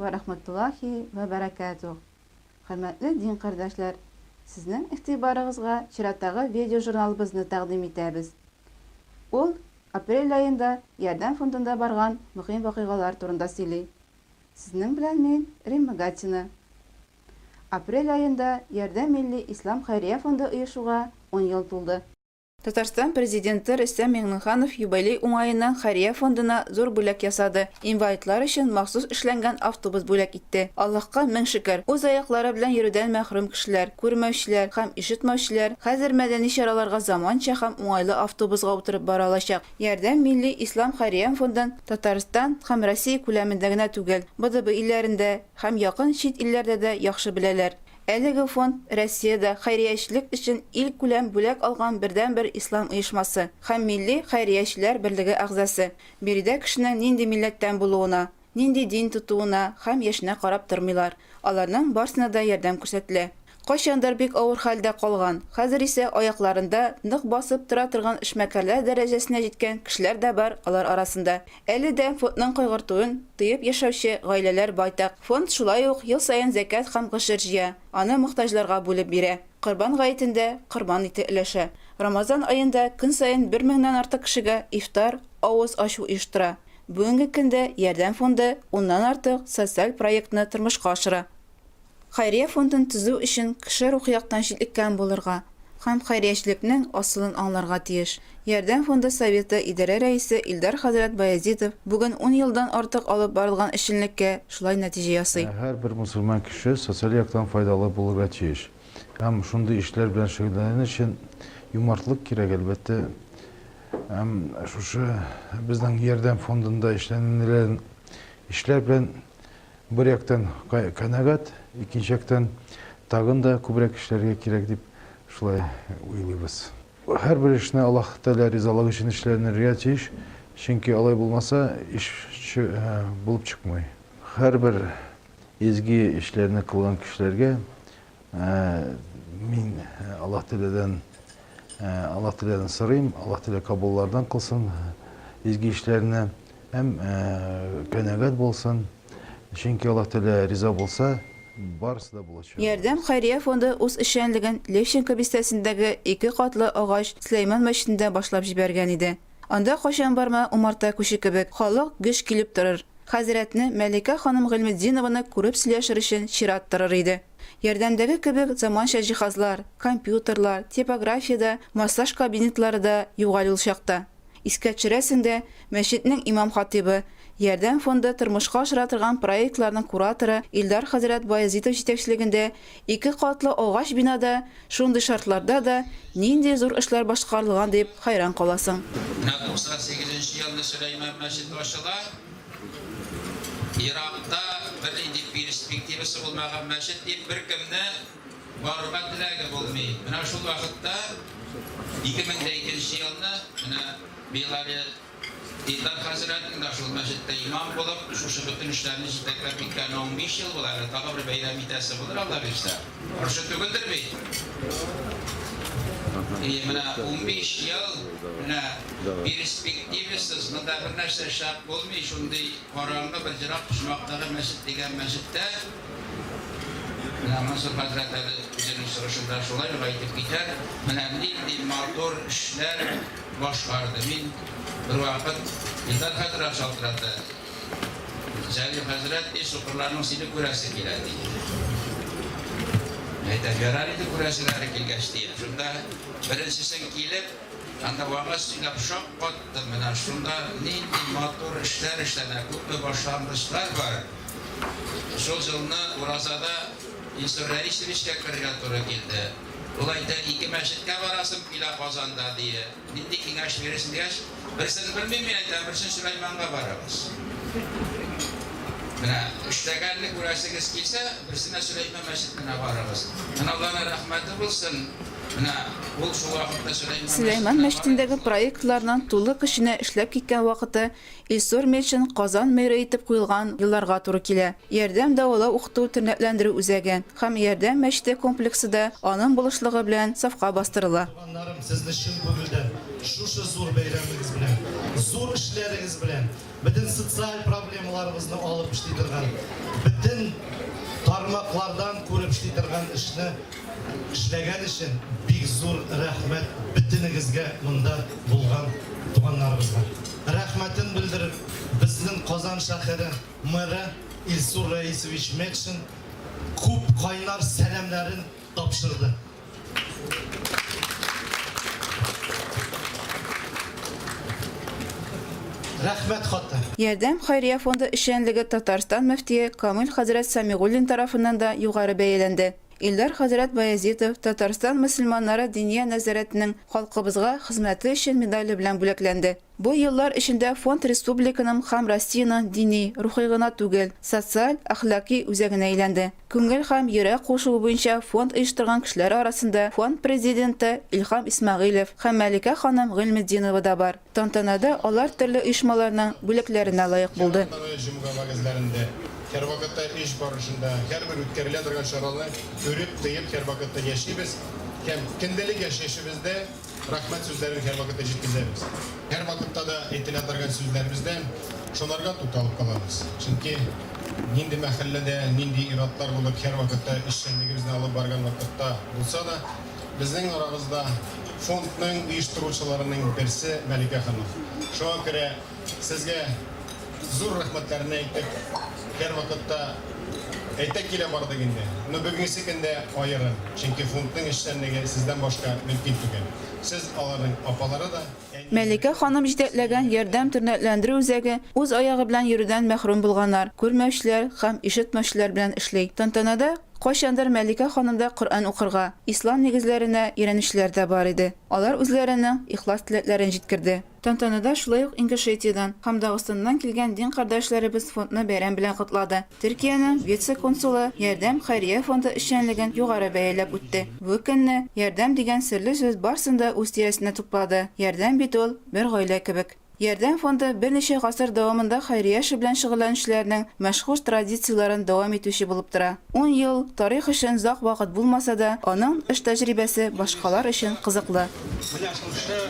вә рахматуллахи вә бәрәкәтүһ. Хөрмәтле дин кардәшләр, сезнең игътибарыгызга чираттагы видеожурналыбызны тәкъдим итәбез. Ул апрель аенда Ярдәм фондында барган мөһим вакыйгалар турында сөйли. Сезнең белән мин, Римма Гатина. Апрель аенда Ярдәм милли ислам хәйрия фонды оешуга ун ел тулды. Татарстан Президенты Рөстәм Миңнеханов юбилей уңаеннан хәйрия фондына зур бүләк ясады, инвалидлар өчен махсус эшләнгән автобус бүләк итте. Аллаһка мең шөкер, үз аяклары белән йөрүдән мәхрүм кешеләр, күрмәүчеләр һәм ишетмәүчеләр хәзер мәдәни чараларга заманча һәм уңайлы автобусга утырып бара алачак. Ярдәм милли ислам хәйрия фондын Татарстан һәм Россия күләмендә генә түгел, БДБ илләрендә һәм якын чит илләрдә дә яхшы беләләр. Әлеге фонд Россиядә хәйриячелек өчен илкүләм бүләк алган бердәнбер ислам оешмасы һәм Милли хәйриячеләр берлеге әгъзасы. Биредә кешенең нинди милләттән булуына, нинди дин тотуына һәм яшенә карап тормыйлар. Аларның барсына да ярдәм күрсәтелә. Кайчандыр бик авыр хәлдә калган, хәзер исә аякларында нык басып тора торган эшмәкәрләр дәрәҗәсенә җиткән кешеләр дә бар алар арасында. Әле дә фондның кайгыртуын тоеп яшәүче гаиләләр байтак. Фонд шулай ук ел саен зәкят һәм гошер җыя, аны мохтаҗларга бүлеп бирә. Корбан гаетендә корбан ите өләшә. Рамазан аенда көн саен бер меңнән артык кешегә ифтар, авыз ачу оештыра. Бүгенге көндә Ярдәм фонды уннан артык социаль проектны тормышка ашыра. Хәйрия фондын төзү өчен кеше рухи яктан җитлеккән булырга һәм хәйриячелекнең асылын аңларга тиеш. Ярдәм фонды советы идарә рәисе Илдар хәзрәт Баязитов бүген ун елдан артык алып барылган эшчәнлеккә шулай нәтиҗә ясый. Һәрбер мөселман кеше социаль яктан файдалы булырга тиеш. Һәм шундый эшләр белән шөгыльләнер өчен юмартлык кирәк, әлбәттә. Һәм шушы безнең Ярдәм фондында эшләнелгән эшләр белән Бер яктан канәгать, икенче яктан тагын да күбрәк эшләргә кирәк дип шулай уйлыйбыз. Һәрбер эшне Аллаһ Тәгалә ризалыгы өчен эшләнергә тиеш, чөнки алай булмаса эш булып чыкмый. Һәрбер изге эшләрне кылган кешеләргә мин Аллаһ Тәгаләдән Аллаһ Тәгаләдән сорыйм, Аллаһ Тәгалә кабуллардан кылсын изге эшләрне. Һәм канәгать булсын, чөнки Аллаһ Тәгалә риза булса, барысы да булачак. Ярдәм хәйрия фонды үз эшчәнлеген Левченко бистәсендәге ике катлы агач Сөләйман мәчетендә башлап җибәргән иде. Анда кайчан барма умарта күче кебек, халык гөж килеп торыр. Хәзрәтне, Мәликә ханым Гыйльметдинованы күреп сөйләшер өчен чират торыр иде. Ярдәмдәге кебек заманча җиһазлар, компьютерлар, типография дә, массаж кабинетлары да юк әле ул чакта. Искә төшерәсең дә, мәчетнең имам-хатыйбы, Ярдәм фонды тормышка ашыра торган проектларның кураторы Илдар хәзрәт Баязитов җитәкчелегендә ике катлы агач бинада шундый шартларда да нинди зур эшләр башкарылган дип хәйран каласың. Менә 98 нче елны Сөләйман мәчете ачыла. Еракта бернинди перспективасы булмаган мәчет дип беркемне Барырга теләге булмый. Менә шул вакытта, 2002 нче елны, менә быел әле Илдар хәзрәтнең дә шул мәчеттә имам булып, шушы бөтен эшләрне җитәкләп киткәненә 15 ел була әле, тагы бер бәйрәм итәсе булыр, Алла бирсә. Каршы түгелдер бит? И, менә 15 ел, менә перспективасыз, монда бернәрсә эшләп булмый, шундый караңгы бер ерак почмактагы мәчет дигән мәчеттә, Менә Мансур хәзрәт әле үзенең чыгышында шулай ук әйтеп китәр, менә нинди матур эшләр башкарды. Мин бервакыт Илдар хәзрәт шалтырата, Җәлил хәзрәт, ди, сукырларның сине күрәсе килә, ди. Мин әйтәм, ярар инде күрәселәре килгәч, дием. Шунда беренчесен килеп, анда вәгазь сөйләп шаккаттым. Менә шунда нинди матур эшләр эшләнә, күпме башлангычлар бар. Шул елны уразада Илсур Рәисовичка керергә туры килде. Ул әйтә, ике мәчеткә барасым килә Казанда, дие. Нинди киңәш бирерсең дигәч, берсен белмим, мин әйтәм, берсен Сөләйманга барыгыз. Менә эшләгәнне күрәсегез килсә, берсенә Сөләйман мәчетенә барыгыз. Менә Алланың рәхмәте булсын. Менә ул шул вакытта Сөләйман Сөләйман мәчетендәге проектларның тулы көченә эшләп киткән вакыты Илсур Метшин Казан мэры итеп куелган елларга туры килә. Ярдәм дәвалау-укыту тернәкләндерү үзәге һәм Ярдәм мәчете комплексы да аның булышлыгы белән сафка бастырыла. Туганнарым, сезне чын күңелдән шушы зур бәйрәмегез белән, зур эшләрегез белән, бөтен социаль проблемаларыбызны алып эшли торган, бөтен тармаклардан күреп эшли торган эшне Эшләгән өчен бик зур рәхмәт бөтенегезгә монда булган туганнарыбызга. Рәхмәтен белдереп, безнең Казан шәһәре мэры Илсур Рәисович Метшин күп кайнар сәламнәрен тапшырды. Рәхмәт хаты. Ярдәм хәйрия фонды эшчәнлеге Татарстан мөфтие Камил хәзрәт Сәмигуллин тарафыннан да югары бәяләнде. Илдар хәзрәт Баязитов Татарстан мөселманнары Диния нәзарәтенең Халкыбызга хезмәте өчен медале белән бүләкләнде. Бу еллар эчендә фонд республиканың һәм Россиянең дини, рухи гына түгел, социаль, әхлаки үзәгенә әйләнде. Күңел һәм йөрәк кушуы буенча фонд оештырган кешеләр арасында фонд президенты Илһам Исмәгыйлев һәм Мәликә ханым Гыйльметдинова да бар. Тантанада алар төрле оешмаларның бүләкләренә лаек булды. Җомга вәгазьләрендә, һәрвакытта эш барышында, һәрбер үткәрелә торган чараны күреп, тоеп һәрвакытта яшибез һәм көндәлек яшәешебездә рәхмәт сүзләрен һәрвакытта җиткезәбез. Һәрвакытта да әйтелә торган сүзләребездә шуларга тукталып калабыз. Чөнки нинди мәхәлләдә, нинди ир-атлар булып һәрвакытта эшчәнлегебезне алып барган вакытта булса да, Безнең арабызда фондның оештыручыларының берсе Мәликә ханым. Шуңа күрә сезгә зур рәхмәтләрне әйтеп, һәрвакытта әйтә килә бардык инде. Но бүгенгесе көндә аерым, чөнки фондның эшчәнлеге сездән башка мөмкин түгел. Сез аларның апалары да, әниләре Мәликә ханым җитәкләгән Ярдәм тернәкләндерү үзәге үз аягы белән йөрүдән мәхрүм булганнар, күрмәүчеләр һәм ишетмәүчеләр белән эшли. Тантанада Кайчандыр Мәликә ханымда Коръән укырга, ислам нигезләренә өйрәнүчеләр дә бар иде. Алар үзләренең ихлас теләкләрен җиткерде. Тантанада шулай ук Ингушетиядән һәм Дагыстаннан килгән дин кардәшләребез фондны бәйрәм белән котлады. Төркиянең вице-консулы Ярдәм хәйрия фонды эшчәнлеген югары бәяләп үтте. Бу көнне Ярдәм дигән серле сүз барсын да үз тирәсенә туплады. Ярдәм бит ул бер гаилә кебек. Ярдәм фонды берничә гасыр дәвамында хәйрия эше белән шөгыльләнүчеләрнең мәшһүр традицияләрен дәвам итүче булып тора. Ун ел, тарих өчен озак вакыт булмаса да, аның эш тәҗрибәсе башкалар өчен кызыклы. Менә шушы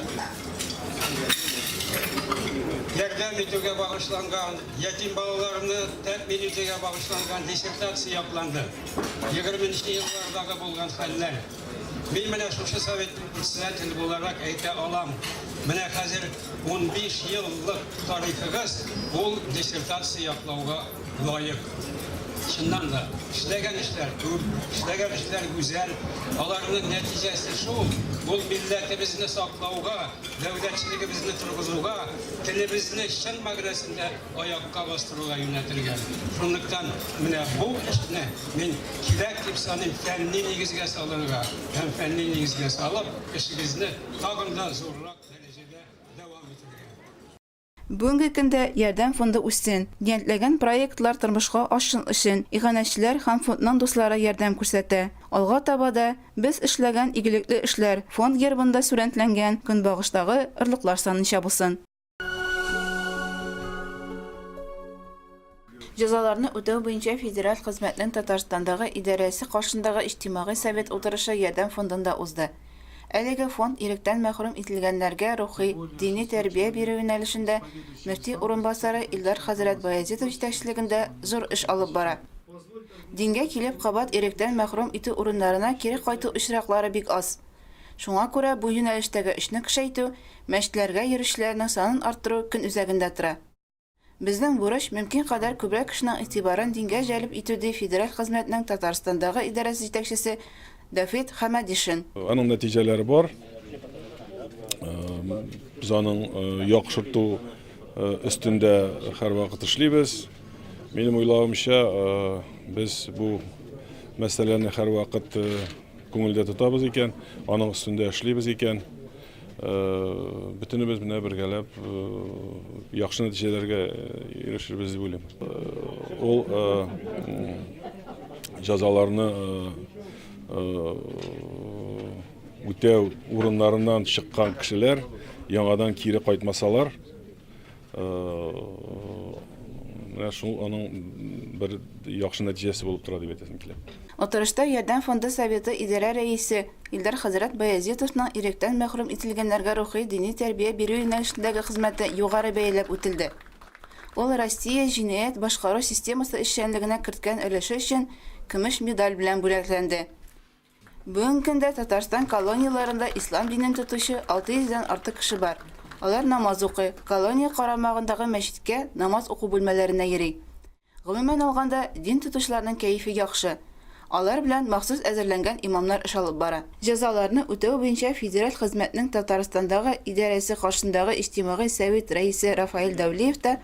ярдәм итүгә багышланган, ятим балаларны тәэмин итүгә багышланган диссертация якланды. Егерменче еллардагы булган хәлләр. Мин менә шушы советның председателе буларак әйтә алам, менә хәзер 15 еллык тарихыгыз ул диссертация яклауга лаек. Чыннан да, эшләгән эшләр күп, эшләгән эшләр гүзәл. Аларның нәтиҗәсе шул, ул милләтебезне саклауга, дәүләтчелегебезне торгызуга, телебезне чын мәгънәсендә аякка бастыруга юнәтелгән. Шунлыктан менә бу эшне мин кирәк дип саныйм, фәнни нигезгә салырга һәм фәнни нигезгә салып, эшегезне тагын да зуррак дәрәҗәдә дәвам итәргә. Бүгенге көндә Ярдәм фонды үссен, ниятләгән проектлар тормышка ашсын өчен иганәчеләр һәм фондның дуслары ярдәм күрсәтә. Алга таба да без эшләгән игелекле эшләр фонд гербында сурәтләнгән көнбагыштагы орлыклар санынча булсын. Җәзаларны үтәү буенча федераль хезмәтнең Татарстандагы идарәсе каршындагы Иҗтимагый совет утырышы Ярдәм фондында узды. Әлеге фонд иректән мәхрүм ителгәннәргә рухи, дини тәрбия бирү юнәлешендә мөфти урынбасары Илдар хәзрәт Баязитов җитәкчелегендә зур эш алып бара. Дингә килеп кабат иректән мәхрүм итү урыннарына кире кайту очраклары бик аз. Шуңа күрә бу юнәлештәге эшне көчәйтү, мәчетләргә йөрүчеләрнең санын арттыру көн үзәгендә тора. Безнең бурыч, мөмкин кадәр күбрәк кешенең игътибарын дингә җәлеп итү, ди федераль хезмәтнең Татарстандагы идарәсе җитәкчесе Дафит Хәмәдишин. Аның нәтиҗәләре бар. Без аның яхшырту өстендә һәрвакыт эшлибез. Минем уйлавымча, без бу мәсьәләне һәрвакыт күңелдә тотабыз икән, аның өстендә эшлибез икән, бөтенебез менә бергәләп яхшы нәтиҗәләргә ирешербез дип уйлыйм. Ул җәзаларны үтәү урыннарыннан чыккан кешеләр яңадан кире кайтмасалар, менә шул аның бер яхшы нәтиҗәсе булып тора дип әйтәсем килә. Утырышта Ярдәм фонды советы идарә рәисе Илдар хәзрәт Баязитовның иректән мәхрүм ителгәннәргә рухи-дини тәрбия бирү юнәлешендәге хезмәте югары бәяләп үтелде. Ул Россия җинаять башкару системасы эшчәнлегенә керткән өлеше өчен көмеш медаль белән бүләкләнде. Бүгенге көндә Татарстан колонияләрендә ислам динен тотучы 600 дән артык кеше бар. Алар намаз укый, колония карамагындагы мәчеткә намаз уку бүлмәләренә йөри. Гомумән алганда, дин тотучыларның кәефе яхшы. Алар белән махсус әзерләнгән имамнар эш алып бара. Җәзаларны үтәү буенча федераль хезмәтнең Татарстандагы идарәсе каршындагы Иҗтимагый совет рәисе Рафаэль Дәүлиев та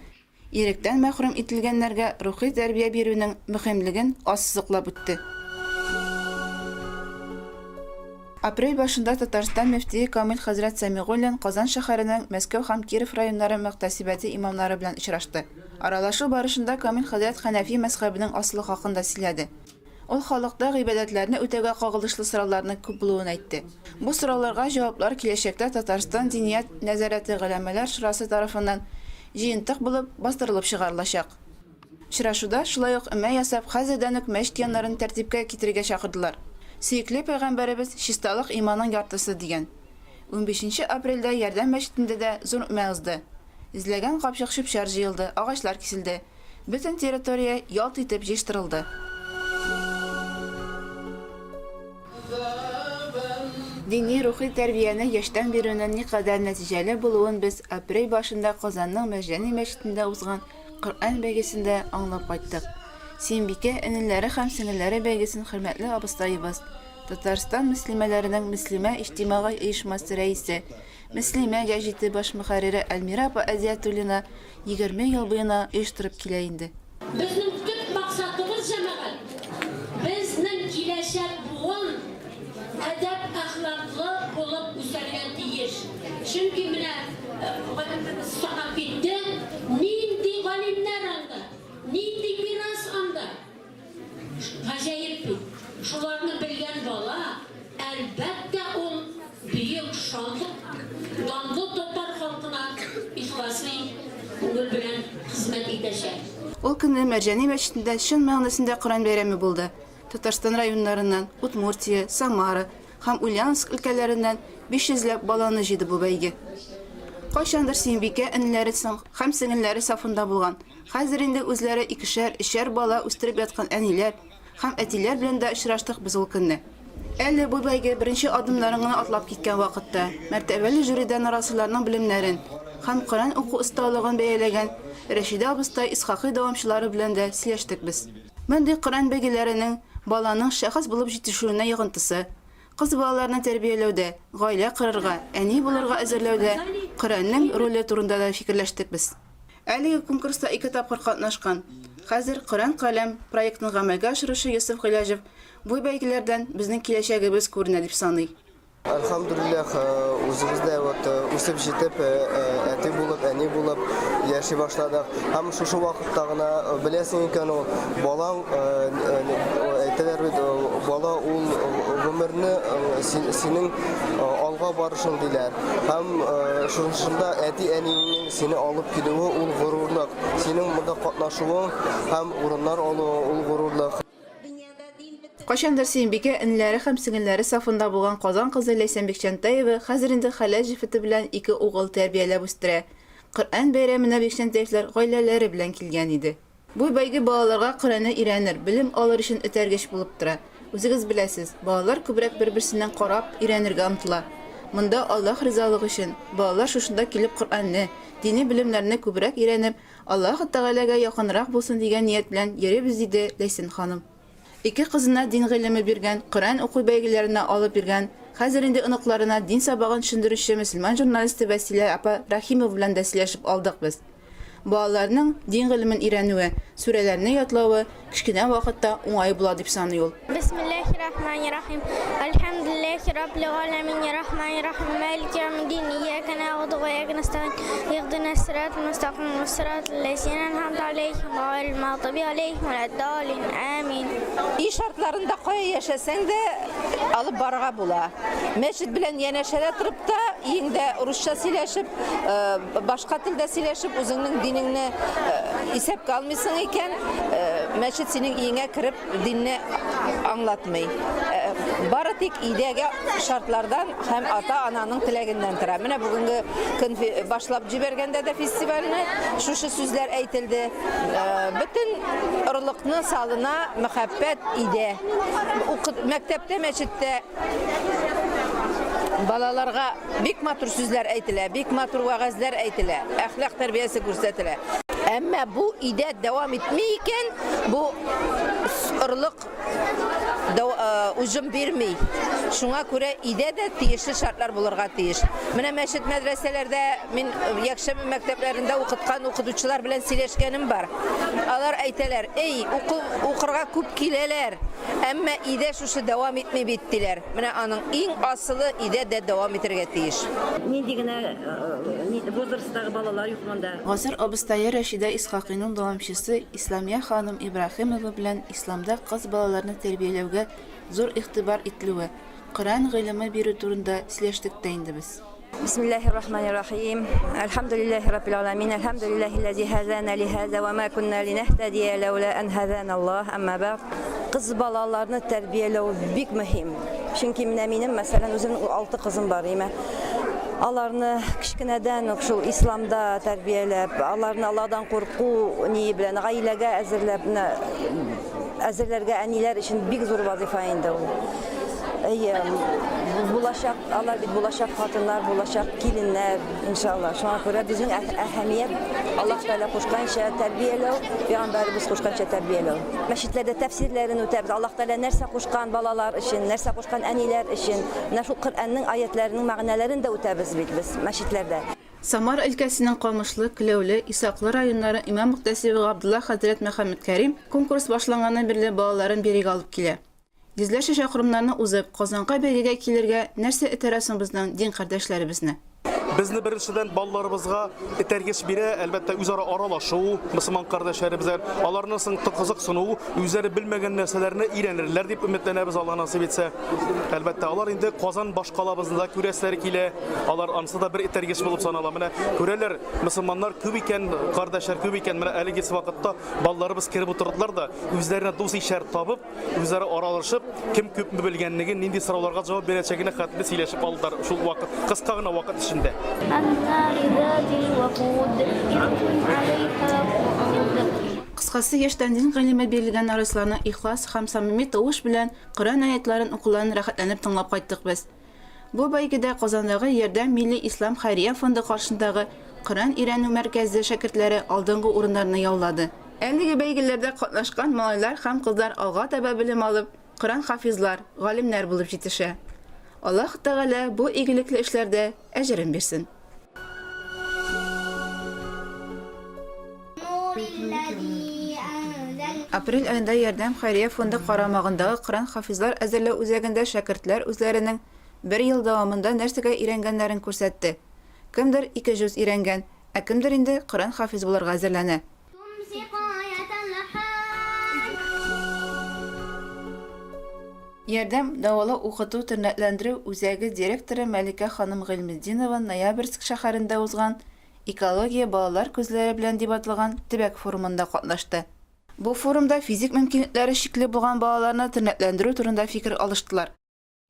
иректән мәхрүм ителгәннәргә рухи тәрбия бирүнең мөһимлеген ассызыклап үтте. Апрель башында Татарстан мөфтие Камил хәзрәт Сәмигуллин Казан шәһәренең Мәскәү һәм Киров районнары мөхтәсибәте имамнары белән очрашты. Аралашу барышында Камил хәзрәт хәнәфи мәзхәбенең асылы хакында сөйләде. Ул халыкта гыйбадәтләрне үтәүгә кагылышлы сорауларның күп булуын әйтте. Бу сорауларга җаваплар киләчәктә Татарстан Диния нәзарәте Голәмәләр шурасы тарафыннан җыентык булып бастырылып чыгарылачак. Очрашуда шулай ук өмә ясап, хәзердән үк мәчет яннарын тәртипкә китерергә чакырдылар. Сөекле пәйгамбәребез, Чисталык иманның яртысы, дигән. Унбишенче апрельдә Ярдәм мәчетендә дә зур өмә узды. Йөзләгән капчык чүп-чар җыелды, агачлар киселде. Бөтен территория ялт итеп җыештырылды. Дини, рухи тәрбияне яшьтән бирүнең никадәр нәтиҗәле булуын без апрель башында Казанның Мәрҗани мәчетендә узган Коръән бәйгесендә аңлап кайттык. Сөембикә энеләре һәм сеңелләре бәйгесен хөрмәтле абыстаебыз, Татарстан мөслимәләренең Мөслимә иҗтимагый оешмасы рәисе, Мөслимә гәҗите баш мөхәррире Әлмирә апа Әдиятуллина 20 ел буена оештырып килә инде. Безнең төп максатыбыз, җәмәгать, безнең киләчәк буын әдәп-әхлаклы булып үсәргә тиеш. Чөнки менә галимебез санап китте, нинди галимнәр анда, нинди мирас анда. Гаҗәеп бит. Шуларны белгән бала, әлбәттә, ул бөек, шанлы, данлы татар халкына ихласый күңел белән хезмәт итәчәк. Ул көнне Мәрҗани мәчетендә чын мәгънәсендә Коръән бәйрәме булды. Татарстан районнарыннан, Удмуртия, Самара һәм Ульяновск өлкәләреннән 500 ләп баланы җыйды бу бәйге. Кайчандыр Сөембикә энеләре һәм сеңелләре сафында булган, хәзер инде үзләре икешәр, өчәр бала үстереп яткан әниләр һәм әтиләр белән дә очраштык без ул көнне. Әле бу бәйге беренче адымнарын гына атлап киткән вакытта, мәртәбәле жюрида нарасыйларның белемнәрен һәм Коръән уку осталыгын бәяләгән Рәшидә абыстай Исхакый дәвамчылары белән дә сөйләштек без. Мондый Коръән бәйгеләренең баланың шәхес булып җитешүенә йогынтысы, кыз балаларны тәрбияләүдә, гаилә корырга, әни булырга әзерләүдә Коръәннең роле турында да фикерләштек без. Әлеге конкурста ике тапкыр катнашкан, хәзер Коръән каләм проектын гамәлгә ашыручы Йосыф Гыйләҗев бу бәйгеләрдән безнең киләчәгебез күренә дип саный. Әлхәмдүлилләһ, үзебез дә вот үсеп җитеп, әти булып, әни булып яши башладык. Һәм шушы вакытта гына беләсең икән ул, балаң, әйтәләр бит, бала ул гомерне синең алга барышың диләр. Һәм шушында әти-әниеңнең сине алып килүе ул горурлык. Синең монда катнашуың һәм урыннар алуың ул горурлык. Кайчандыр Сөембикә энеләре һәм сеңелләре сафында булган Казан кызы Ләйсән Бикчәнтәева хәзер инде хәләл җефете белән ике угыл тәрбияләп үстерә. Коръән бәйрәменә Бикчәнтәевләр гаиләләре белән килгән иде. Бу бәйге балаларга Коръәнне өйрәнер, белем алыр өчен этәргеч булып тора. Үзегез беләсез, балалар күбрәк бер-берсеннән карап, өйрәнергә омтыла. Монда Аллаһ ризалыгы өчен, балалар шушында килеп Коръәнне, дини белемнәрне күбрәк өйрәнеп, Аллаһы Тәгаләгә якынрак булсын дигән ният белән йөрибез, диде Ләйсән ханым. Ике кызына дин гыйлеме биргән, Коръән уку бәйгеләренә алып йөргән, хәзер инде оныкларына дин сабагын төшендерүче мөселман журналисты Вәсилә апа Рәхимова белән дә сөйләшеп алдык без. Балаларның дин гыйлемен өйрәнүе, сүрәләрне ятлавы кечкенә вакытта уңай була дип саный ул. Бисмиллаһиррахманиррахим. Әлхәмдүлиллаһ. Әлхәмдүлилләһи раббил галәмин, рахманир рахим, малики яумиддин, ияка нәгъбуду ва ияка нәстәгыйн, иһдинас сиратал мустәкыйм, сиратал ләзина ән'амта алейһим, гайрил магъдуби алейһим вәләд-даллин. Амин. Өй шартларында кая яшәсәң дә алып барырга була. Мәчет белән янәшәдә торып та, өеңдә русча сөйләшеп, башка телдә сөйләшеп, үзеңнең динеңне исәпкә алмыйсың икән, мәчет синең өеңә кереп динне аңлатмый. Бары тик өйдәге шартлардан һәм ата-ананың теләгеннән тора. Менә бүгенге көн башлап җибәргәндә дә фестивальне шушы сүзләр әйтелде. Бөтен орлыкны салына мәхәббәт өйдә. Мәктәптә, мәчеттә балаларга бик матур сүзләр әйтелә, бик матур вәгазьләр әйтелә, әхлак тәрбиясе күрсәтелә. Әмма бу өйдә дәвам итми икән, бу орлык уҗым бирми. Шуңа күрә өйдә дә тиешле шартлар булырга тиеш. Менә мәчет, мәдрәсәләрдә мин якшәмбе мәктәпләрендә укыткан укытучылар белән сөйләшкәнем бар. Алар әйтәләр, "Эй, уку, укырга күп киләләр, әмма өйдә шушы дәвам итми бит", диләр. Менә аның иң асылы өйдә дә дәвам итәргә тиеш. Нинди генә возрасттагы балалар юк монда. Гасыр абыстае Рәшидә Исхакыйның дәвамчысы Исламия ханым Ибраһимова белән исламда кыз балаларны тәрбияләүгә зур игътибар ителүе, Коръән гыйлеме бирү турында сөйләштек тә инде без. Бисмиллаһир-рахманир-рахим. Әлхәмдүлиллаһи раббил аламин. Әлхәмдүлиллаһилләзи һәдәнә лиһәзә ва ма кунна линәһтәдия ләүлә ан һәдәналлаһ. Әмма бәгъд. Кыз балаларны тәрбияләү бик мөһим. Чөнки менә минем, мәсәлән, үземнең алты кызым бар, име. Аларны кечкенәдән үк шул исламда тәрбияләп, аларны Алладан курку ние белән гаиләгә әзерләп, менә әзерләргә әниләр өчен бик зур вазифа инде ул. Әйе, булачак, алар бит булачак хатыннар, булачак киленнәр, иншалла. Шуңа күрә безнең әһәмият Аллаһ Тәгалә кушканча тәрбияләү, пәйгамбәребез кушканча тәрбияләү. Мәчетләрдә тәфсирләрен үтәбез. Аллаһ Тәгалә нәрсә кушкан балалар өчен, нәрсә кушкан әниләр өчен. Менә шул Коръәннең аятләренең мәгънәләрен дә үтәбез бит без мәчетләрдә. Самар өлкәсенең Камышлы, Кләүле, Исаклы районнары имам-мөхтәсибе Габдулла хәзрәт Мөхәммәткәрим конкурс башланганнан бирле балаларын бирегә алып килә. Йөзләрчә чакрымнарны узып, Казанга бәйгегә килергә нәрсә этәрә соң безнең дин кардәшләребезне? Безне беренчедән балаларыбызга этәргеч бирә, әлбәттә, үзара аралашу, мөселман кардәшләребез белән. Аларның соң кызыксыну, үзләре белмәгән нәрсәләрне өйрәнерләр дип өметләнәбез, Алла насыйп итсә. Әлбәттә, алар инде Казан башкалабызны да күрәселәре килә. Алар анысы да бер этәргеч булып санала. Менә күрәләр, мөселманнар күп икән, кардәшләр күп икән. Менә әлеге вакытта балаларыбыз кереп утырдылар да, үзләренә дус-ишләр табып, Үзара аралашып, кем күпме белгәнлеген, нинди сорауларга җавап бирәчәгенә хәтле сөйләшеп алдылар шул вакыт, кыска гына вакыт эчендә. Кыскасы, яшьтән дин гыйлеме бирелгән нарасыйларның ихлас һәм самими тавыш белән Коръән аятларын укуларын рәхәтләнеп тыңлап кайттык без. Бу бәйгедә Казандагы Ярдәм милли ислам хәйрия фонды каршындагы Коръән өйрәнү мәркәзе шәкертләре алдынгы урыннарны яулады. Әлеге бәйгеләрдә катнашкан малайлар һәм кызлар алга таба белем алып, Коръән-хафизлар, галимнәр булып җитешә. Аллаһ Тәгалә бу игелекле эшләрдә әҗерен бирсен. Апрель аенда Ярдәм хәйрия фонды карамагындагы Коръән-хафизлар әзерләү үзәгендә шәкертләр үзләренең бер ел дәвамында нәрсәгә өйрәнгәннәрен күрсәтте. Кемдер ике җүз өйрәнгән, ә кемдер инде Коръән-хафиз булырга әзерләнә. Ярдәм дәвалау-укыту тернәкләндерү үзәге директоры Мәликә ханым Гыйльметдинова Ноябрьск шәһәрендә узган Экология балалар күзләре белән дип аталган төбәк форумында катнашты. Бу форумда физик мөмкинлекләре чикле булган балаларны тернәкләндерү турында фикер алыштылар.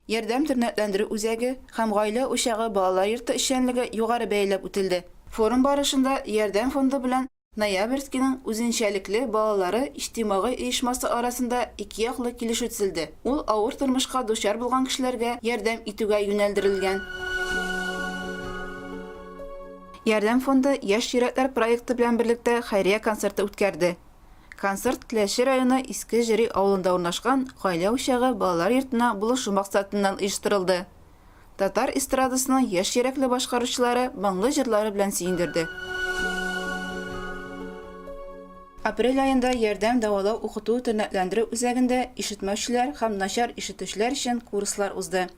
Ярдәм тернәкләндерү үзәге һәм Гаилә учагы балалар йорты эшчәнлеге югары бәяләп үтелде. Форум барышында Ярдәм фонды белән Ноябрьскийның үзенчәлекле балалары иҗтимагый оешмасы арасында икеяклы килешү төзелде, ул авыр тормышка дучар булган кешеләргә ярдәм итүгә юнәлдерелгән. Ярдәм фонды Яшь йөрәкләр проекты белән берлектә хәйрия концерты үткәрде. Концерт Теләче районы Иске Җөри авылында урнашкан Гаилә учагы балалар йортына булышу максатыннан оештырылды. Татар эстрадасының яшь йөрәкле башкаручылары моңлы җырлары белән сөендерде. Апрель аенда Ярдәм дәвалау-укыту тернәкләндерү үзәгендә ишетмәүчеләр һәм начар ишетүчеләр өчен курслар узды.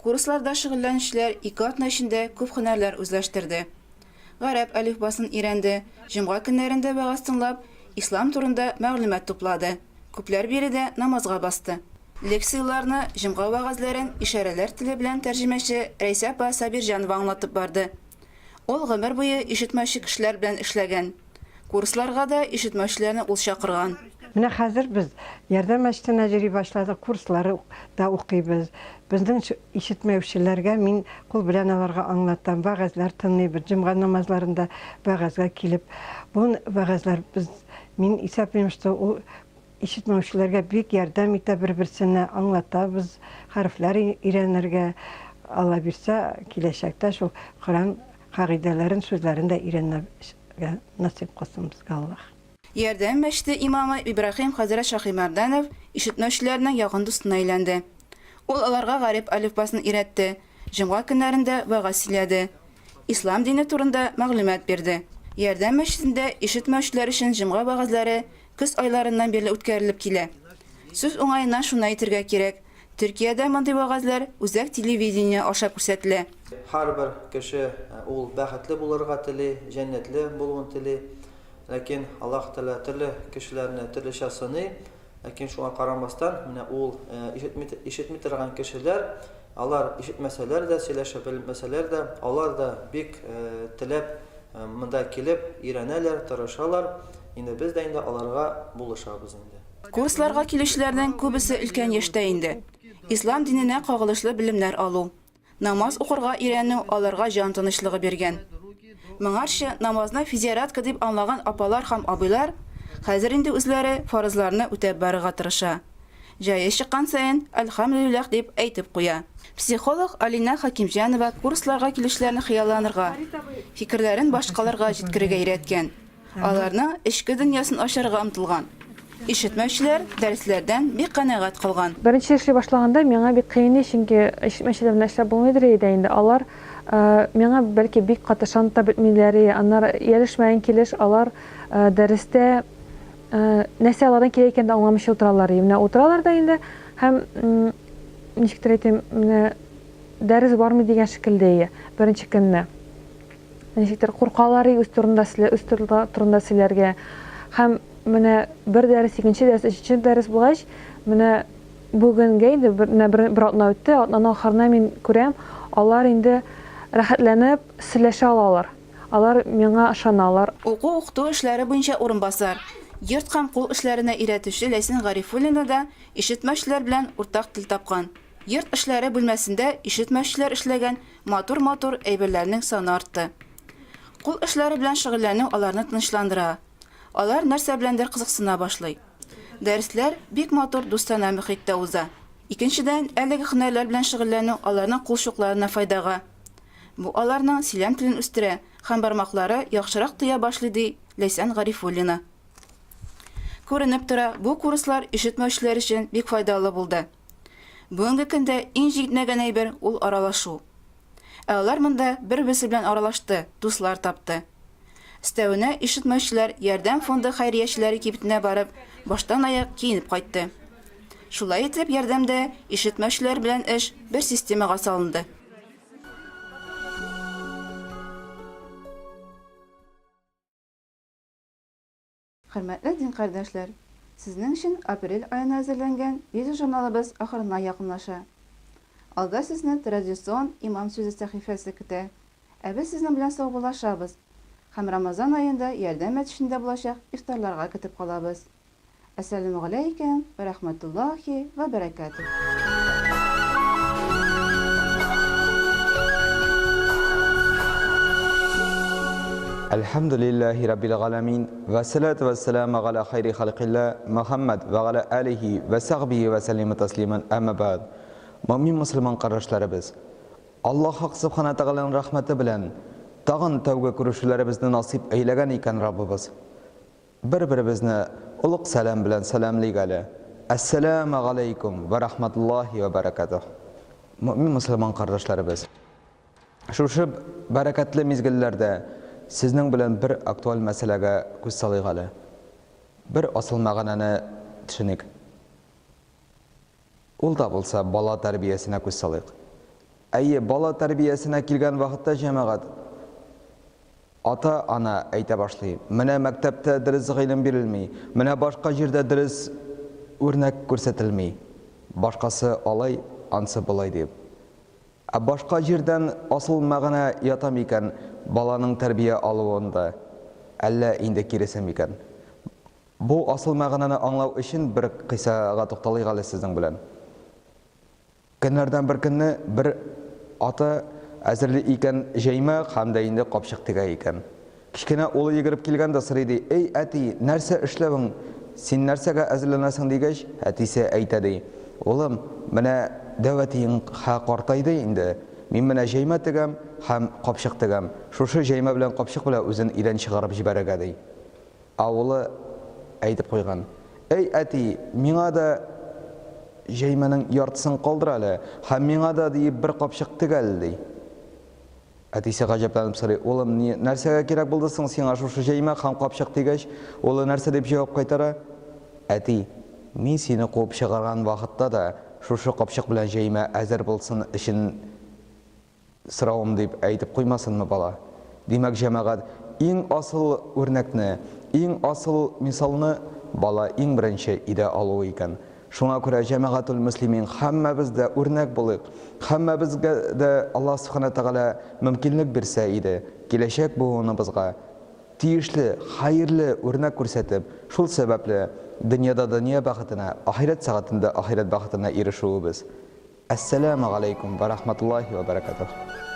Курсларда шөгыльләнүчеләр ике атна эчендә күп һөнәрләр үзләштерде. Гарәп әлифбасын өйрәнде, җомга көннәрендә вәгазь тыңлап, ислам турында мәгълүмат туплады. Күпләр биредә намазга басты. Лекцияләрне, җомга вәгазьләрен ишарәләр теле белән тәрҗемәче Рәйсә апа Сабирҗанова аңлатып барды. Ул гомер буе ишетмәүче кешеләр белән эшләгән. Курсларга да ишетмәүчеләрне ул чакырган. Менә хәзер без Ярдәм мәчетенә йөри башладык, курслар да укыйбыз. Безнең ишетмәүчеләргә мин кул белән аларга аңлатам, вәгазьләр тыңлыйбыз, җомга намазларында вәгазьгә килеп. Бу вәгазьләр без, мин исәплим, что ул ишетмәүчеләргә бик ярдәм итә, бер-берсенә аңлатабыз, хәрефләр өйрәнергә, Алла бирсә, киләчәктә шул Коръән кагыйдәләрен, сүзләрен дә өйрәнергә насыйп кылсын безгә Аллаһ. Ярдәм мәчете имамы Ибраһим хәзрәт Шаһимәрдәнов ишетмәүчеләрнең якын дустына әйләнде. Ул аларга гарәп әлифбасын өйрәтте, җомга көннәрендә вәгазь сөйләде, ислам дине турында мәгълүмат бирде. Ярдәм мәчетендә ишетмәүчеләр өчен җомга вәгазьләре көз айларыннан бирле үткәрелеп килә. Сүз уңаеннан шуны әйтергә кирәк, Төркиядә мондый вәгазьләр үзәк телевидение аша күрсәтелә. Һәрбер кеше ул бәхетле булырга тели, җәннәтле булуын тели. Ләкин Аллаһ Тәгалә төрле кешеләрне төрлечә сыный. Ләкин шуңа карамастан, менә ул ишетми, ишетми торган кешеләр, алар ишетмәсәләр дә, сөйләшә белмәсәләр дә, алар да бик теләп монда килеп өйрәнәләр, тырышалар. Инде без дә инде аларга булышабыз инде. Курсларга килүчеләрнең күбесе өлкән яшьтә инде. Ислам диненә кагылышлы белемнәр алу, намаз укырга өйрәнү аларга җан тынычлыгы биргән. Моңарчы намазны физиаратка дип аңлаган апалар һәм абыйлар хәзер инде үзләре фарызларны үтәп барырга тырыша. Җае чыккан саен Әлхәмдүлилләһ дип әйтеп куя. Психолог Алинә Хәкимҗанова курсларга килүчеләрне хыялланырга, фикерләрен башкаларга җиткерергә өйрәткән. Аларның эчке дөньясын ачарга омтылган. Ишетмәүчеләр дәресләрдән бик канәгать калган. Беренче эшли башлаганда миңа бик кыен иде, чөнки ишетмәүчеләр белән эшләп булмыйдыр иде инде. Алар миңа бәлки бик каты ышанып та бетмиләр иде. Аннары ияләшмәгән килеш алар дәрестә нәрсә алардан кирәк икәнен дә аңламыйча утыралар иде. Менә утыралар да инде һәм ничектер әйтим, менә дәрес бармый дигән шикелле иде беренче көнне. Ничектер куркалар үз турында үз турында сөйләргә. Һәм менә бер дәрес, икенче дәрес, өченче дәрес булгач, менә бүгенгә инде бер, менә бер, бер атна үтте, атнаның ахырына мин күрәм, алар инде рәхәтләнеп сөйләшә алалар. Алар миңа ышаналар. Уку-укыту эшләре буенча урынбасар, йорт һәм кул эшләренә өйрәтүче Ләйсән Гарифуллина да ишетмәүчеләр белән уртак тел тапкан. Йорт эшләре бүлмәсендә ишетмәүчеләр эшләгән матур-матур әйберләрнең саны артты. Кул эшләре белән шөгыльләнү аларны тынычландыра. Алар нәрсә беләндер кызыксына башлый. Дәресләр бик матур дустанә мөхиттә уза. Икенчедән, әлеге һөнәрләр белән шөгыльләнү аларның кул чукларына файдага. Бу аларның сөйләм телен үстерә һәм бармаклары яхшырак тоя башлый, ди Ләйсән Гарифуллина. Күренеп тора, бу курслар ишетмәүчеләр өчен бик файдалы булды. Бүгенге көндә иң җитмәгән әйбер, ул аралашу. Ә алар монда бер-берсе белән аралашты, дуслар тапты. Өстәвенә, ишетмәүчеләр Ярдәм фонды хәйриячеләре кибетенә барып, баштан-аяк киенеп кайтты. Шулай итеп, Ярдәмдә ишетмәүчеләр белән эш бер системага салынды. Хөрмәтле дин кардәшләр, сезнең өчен апрель аена әзерләнгән видеожурналыбыз ахырына якынлаша. Алда сезне традицион Имам сүзе сәхифәсе көтә. Ә без сезнең белән саубуллашабыз һәм Рамазан аенда Ярдәм мәчетендә булачак ифтарларга көтеп калабыз. Әссәламүгаләйкем вә рәхмәтуллаһи вә бәрәкәтүһ. Әлхәмдүлилләһи раббил галәмин, вәссәләтү вәссәламү галә хайри халкиллә Мөхәммәд вә галә әлихи вә сәхбихи вә сәллимә тәслимән, әмма бәгъд. Мөэмин мөселман кардәшләребез! Аллаһ Хак Сүбхәнә Тәгаләнең рәхмәте белән тагын тәүге күрешүләребезне насыйп әйләгән икән Раббыбыз. Бер-беребезне олуг сәлам белән сәламлик әле. Әссәләмә галәйкүм вә рахматуллаһи вә бәрәкәтүһ. Мөэмин мөселман кардәшләребез! Шушы бәрәкәтле мизгелләрдә сезнең белән бер актуаль мәсьәләгә күз салыйк әле. Бер асыл мәгънәне төшеник. Ул да булса бала тәрбиясенә күз салыйк. Әйе, бала тәрбиясенә килгән вакытта, җәмәгать, ата-ана әйтә башлый, менә мәктәптә дөрес гыйлем бирелми, менә башка җирдә дөрес үрнәк күрсәтелми, башкасы алай, ансы болай дип. Ә башка җирдән асыл мәгънә ята микән баланың тәрбия алуында, әллә инде киресе микән? Бу асыл мәгънәне аңлау өчен бер кыйссага тукталыйк әле сезнең белән. Көннәрдән бер көнне бер ата әзерли икән җәймә һәм дә инде капчык тегә икән. Кечкенә улы йөгереп килгән дә сорый ди, Эй, әти, нәрсә эшләвең, син нәрсәгә әзерләнәсең дигәч, әтисе әйтә ди, Улым, менә дәү әтиең хә картайды инде, мин менә җәймә тегәм һәм капчык тегәм, шушы җәймә белән капчык белән үзен өйдән чыгарып җибәрергә ди. Ә улы әйтеп куйган, Эй, әти, миңа да җәймәнең яртысын калдыр әле һәм миңа да диеп бер капчык тек әле, ди. Әтисе гаҗәпләнеп сорый, Улым, ни, нәрсәгә кирәк булды соң сиңа шушы җәймә һәм капчык дигәч, улы нәрсә дип җавап кайтара? Әти, мин сине куып чыгарган вакытта да шушы капчык белән җәймә әзер булсын өчен соравым дип әйтеп куймасынмы бала? Димәк, җәмәгать, иң асыл үрнәкне, иң асыл мисалны бала иң беренче өйдә алуы икән. Шуңа күрә, җәмәгатүл мөслимин, һәммәбез дә үрнәк булыйк, һәммәбезгә дә Аллаһ Сүбхәнә Тәгалә мөмкинлек бирсә иде, киләчәк буыныбызга тиешле, хәерле үрнәк күрсәтеп, шул сәбәпле дөньяда дөнья бәхетенә, ахирәт сәгатендә ахирәт бәхетенә ирешүебез. Әссәләмү галәйкүм вә рахматуллаһи вә бәрәкәтүһ.